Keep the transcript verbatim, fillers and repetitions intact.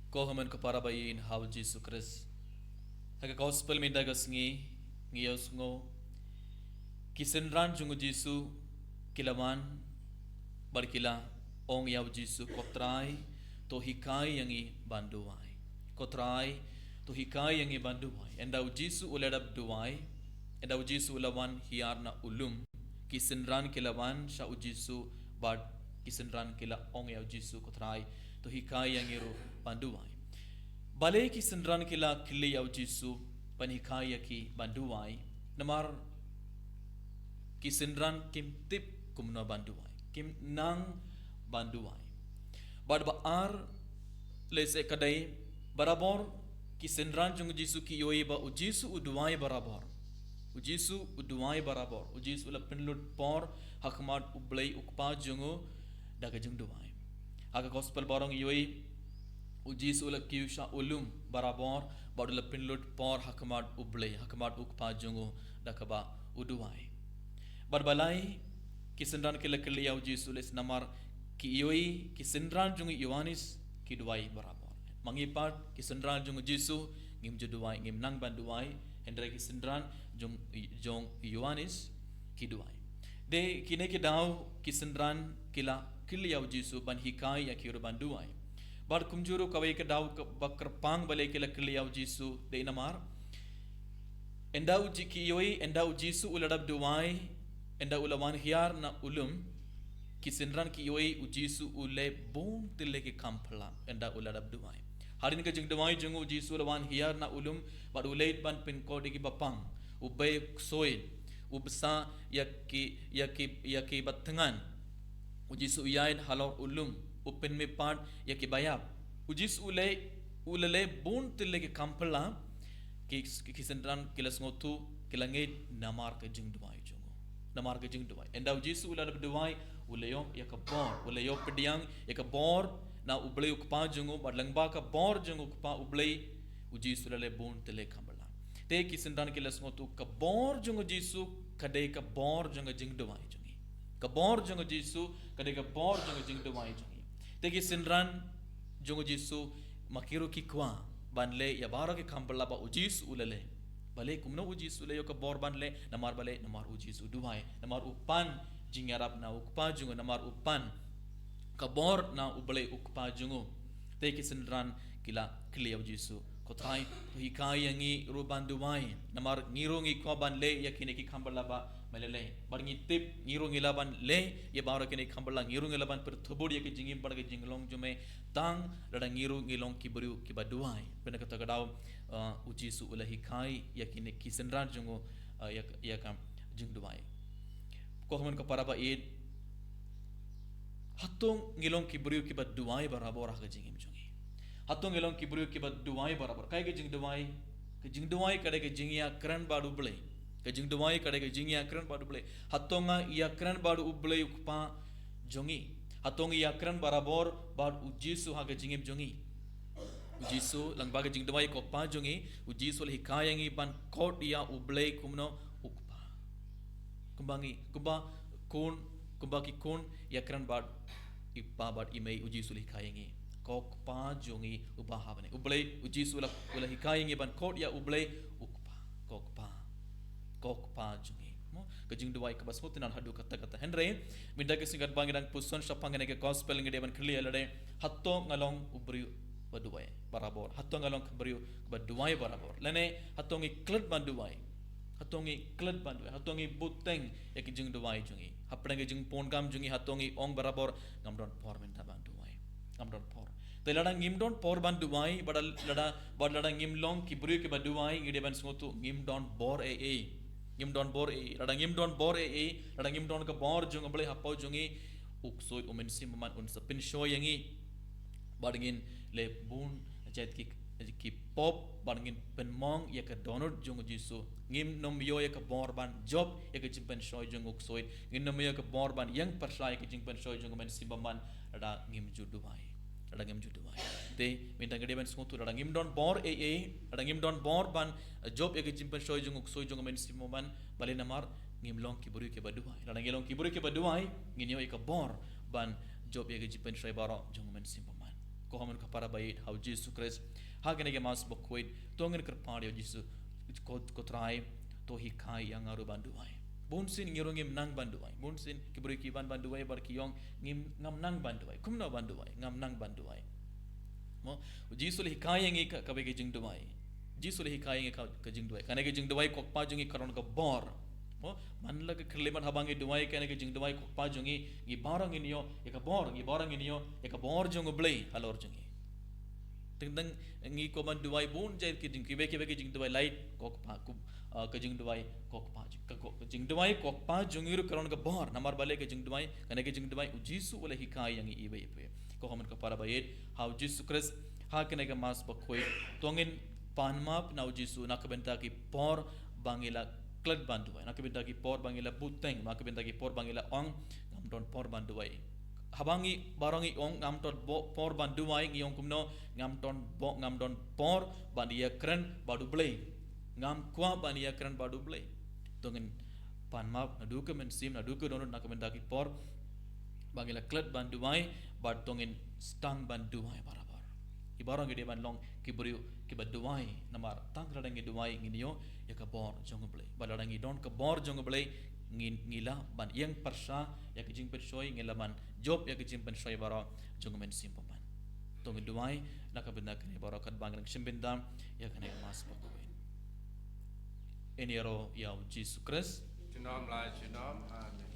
Ko hynmen ko para ba ïeit ha u Jisu Khrist. Ha ka gospel mynta ka sngi ngi ïohsngew ki synran jong u Jisu ki la wan bad ki la ong ïa u Jisu, Ko Trai, to hikai ïa ngi ban duwai. Ko Trai, to hikai ïa ngi ban duwai. Ynda u Jisu u la dep duwai, ynda u Jisu u la wan hiar na u lum, ki synran ki la wan sha u Jisu bad ki synran ki la ong ïa u Jisu, Ko Trai, to hikai ïa ngi ruh ban duwai. Balei ki synran ki la kylli ïa u Jisu ban hikai ïa ki ban duwai? Namar ki synran kim tip kumno ban duwai, kim nang ban duwai. Bad ba ar, lehse ka dei, barabor ki synran jong u Jisu ki ïohi ba u Jisu u duwai barabor. U Jisu u duwai barabor. U Jisu u la pynlut por ha khmat U Blei U Kpa jong u da ka jingduwai. Ha ka gospel baroh ngi ïohi u Jisu u la kiew sha u lum barabor bad u la pynlut por ha khmat U Blei, ha khmat U Kpa jong u da kaba u duwai. Bad balei ki synran ki la kylli ïa u Jisu? Lehse namar ki ïohi ki synran jong u Ïoannis ki duwai barabor. Ma ngi pat ki synran jong u Jisu ngim ju duwai, ngim nang ban duwai, hynrei ki synran jong, jong u Ïoannis ki duwai. Te kine ki daw ki synran ki la kylli ïa u Jisu ban hikai ïa ki ruh ban duwai. Bad kumjuh ruh kawei ka daw kaba kyrpang balei ki la kylli ïa u Jisu, dei namar ynda u Ji-, ki ïohi ynda u Jisu u la dep duwai, ynda u la wan hiar na u lum, ki synran ki ïohi u Jisu u leh bun tylli ki kam phylla ynda u la dep duwai. Hadien ka jingduwai jong u, u Jisu u la wan hiar na u lum bad u leit ban pynkut ïa kiba pang, u bei ksuid, u bsa ïa ki, ïa ki, ïa kiba thngan. U Jisu u ïaid halor u lum, u pynmih pat ïa kiba ïap. U Jisu u leh, u la leh bun tylli ki kam phylla, ki, ki, ki synran ki la sngewthuh, ki la ngeit namar ka jingduwai jong u. Namar ka jingduwai. Ynda u Jisu u la dep duwai, u la ïoh ïa ka bor, u la ïoh pdiang ïa ka bor na U Blei U Kpa jong u, bad lyngba ka bor jong U Kpa U Blei, u Jisu u la leh bun tylli ki kam phylla. Te ki synran ki la sngewthuh ka bor jong u Jisu ka dei ka bor jong ka jingduwai jong ngi. Ka bor jong u Jisu ka dei ka bor jong ka jingduwai jong ngi. Te ki synran jong u Jisu ma ki ruh ki kwah ban leh ïa baroh ki kam phylla ba u Jisu u la leh. Balei kumno u Jisu u la ïoh ka bor ban leh? Namar balei? Namar u Jisu u duwai. Namar u pan jingïarap na U Kpa jong u, namar u pan ka bor na U Blei U Kpa jong u. Te ki synran ki la kylli ïa u Jisu, Ko Trai, to hikai ïa ngi ruh ban duwai. Namar ngi ruh ngi kwah ban leh ïa kine ki kam phylla ba me la leh. Bad ngi tip ngi ruh ngi lah ban leh ïa baroh kine ki kam phylla, ngi ruh ngi lah ban pyrthuh bud ïa ka jingim bad ka jinglong jong me, tang lada ngi ruh ngi long ki briew kiba duwai. Bad na kata ka daw, uh, u Jisu u la hikai ïa kine ki synran jong u, uh, ïa, ïa ka jingduwai. Ko hynmen ko para ba ïeit, hato ngi long ki briew kiba duwai barabor ha ka jingim jong ngi? Hato ngi long ki briew kiba duwai barabor? Kaei ka jingduwai? Ka jingduwai ka dei ka jingïakren bad U Blei. Ka jingduwai ka dei ka jingïakren bad U Blei. Hato nga ïakren bad U Blei U Kpa jong ngi? Hato ngi ïakren barabor bad u Jisu ha ka jingim jong ngi? U Jisu, lyngba ka jingduwai ïa U Kpa jong ngi, u Jisu u la hikai ïa ngi ban khot ïa U Blei kumno? U Kpa. Kumba ngi, kumba khun, kumba ki khun ïakren bad i pa bad i mei, u Jisu u la hikai ïa ngi, Ko Kpa jong ngi uba ha bneng. U Blei, u Jisu u la, u la hikai ïa ngi ban khot ïa U Blei, U Kpa, Ko Kpa, Ko Kpa jong ngi. Mo, ka jingduwai kaba sngewtynnad haduh katta katta. Hynrei mynta ka sngi katba ngi dang puson shaphang kane ka gospel, ngi dei ban kylli ïa lade, hato nga long u briew ba duwai barabor? Hato nga long ka briew ba duwai barabor? Lane hato ngi klet ban duwai? Hato ngi klet ban duwai? Hato ngi bteng ïa ka jingduwai jong ngi? Hapdeng ka jingpynkam jong ngi hato ngi ong barabor, ngam don por mynta ban duwai? Ngam don por. Te lada ngim don por ban duwai, bad lada, bad lada ngim long ki briew kiba duwai, ngi dei ban sngewthuh ngim don bor ei ei. Ngim don bor ei ei. Lada ngim don bor ei ei, lada ngim don ka bor jong U Blei hapoh jong ngi, u ksuid U Mynsiem Bakhuid un sa pynshoi ïa ngi. Bad ngin leh bun jait ki, ki pop, bad ngin pynmong ïa ka dohnud jong u Jisu. Ngin ym ïoh ïa ka bor ban jop ïa ka jingpynshoi jong u ksuid. Ngin ym ïoh ïa ka bor ban ïeng pyrshah ïa ka jingpynshoi jong U Mynsiem Bakhuid lada ngim ju duwai. Lada ngim ju duwai. Te mynta ngi dei ban sngewthuh, lada ngim don bor ei ei, lada ngim don bor ban, eh, jop ïa ka jingpynshoi jong u ksuid jong U Mynsiem Bakhuid, balei? Namar ngim long ki briew kiba duwai. Lada ngi long ki briew kiba duwai, ngin ïoh ïa ka bor ban jop ïa ka jingpynshoi baroh jong U Mynsiem Bakhuid. Ko hynmen ko para ba ïeit ha u Jisu Khrist, ha kane ka Mass bakhuid to ngin kyrpad ïa u Jisu, ko, ko Trai, to hikai ïa nga ruh ban duwai. Bun sien ngi ruh ngim nang ban duwai. Bun sien ki briew ki wan ban duwai bad ki ong, ngim, ngam nang ban duwai. Kumno ban duwai? Ngam nang ban duwai. Mo, u Jisu u la hikai ïa ngi ka, kawei ka jingduwai. U Jisu u la hikai ïa ngi ka, ka jingduwai. Kane ka jingduwai ko Kpa jong ngi ka don ka bor. Mo, man la ka kyrlem, man haba ngi duwai kane ka jingduwai ko Kpa jong ngi, ngi baroh ngin ïoh ïa ka bor, ngi baroh ngin ïoh ïa ka bor jong U Blei halor jong ngi. Teng teng ngi kwah ban duwai bun jait ki jing, kiwei kiwei ki jingduwai, lait ko Kpa, ko, ah, ka jingduwai ko Kpa, ka, ko, ka jingduwai ko Kpa jong ngi ruh ka don ka bor, namar balei ka jingduwai, kane ka jingduwai u Jisu u la hikai ïa ngi iwei pa iwei. Ko hynmen ko para ba ïeit ha u Jisu Khrist, ha kane ka Mass bakhuid to ngin pan map na u Jisu na ka bynta ki por ba ngi la klet ban duwai, na ka bynta ki por ba ngi la buteng, na ka bynta ki por ba ngi la ong, ngam don por ban duwai. Haba ngi baroh ngi ong, ngam don bo-, por ban duwai, ngi ong kumno? Ngam don bo-, ngam don por ban ïakren bad U Blei. Ngam kwah ban ïakren bad U Blei. To ngin pan map naduh ka mynsiem, naduh ka dohnud, na ka bynta ki por ba ngi la klet ban duwai, bad to ngin sdang ban duwai barabor. Ngi baroh ngi dei ban long ki briew kiba duwai, namar tang lada ngi duwai ngin ïoh ïa ka bor jong U Blei. Bad lada ngi don ka bor jong U Blei, ngi, ngi lah ban ïeng pyrshah ïa ka jingpynshoi, ngi lah ban jop ïa ka jingpynshoi baroh jong U Mynsiem Bymman. To ngin duwai na ka bynta kane baroh katba ngi dang shim bynta ïa kane ka Mass bakhuid. Ïaroh ïa u Jisu Khrist. Junom la junom. Amen.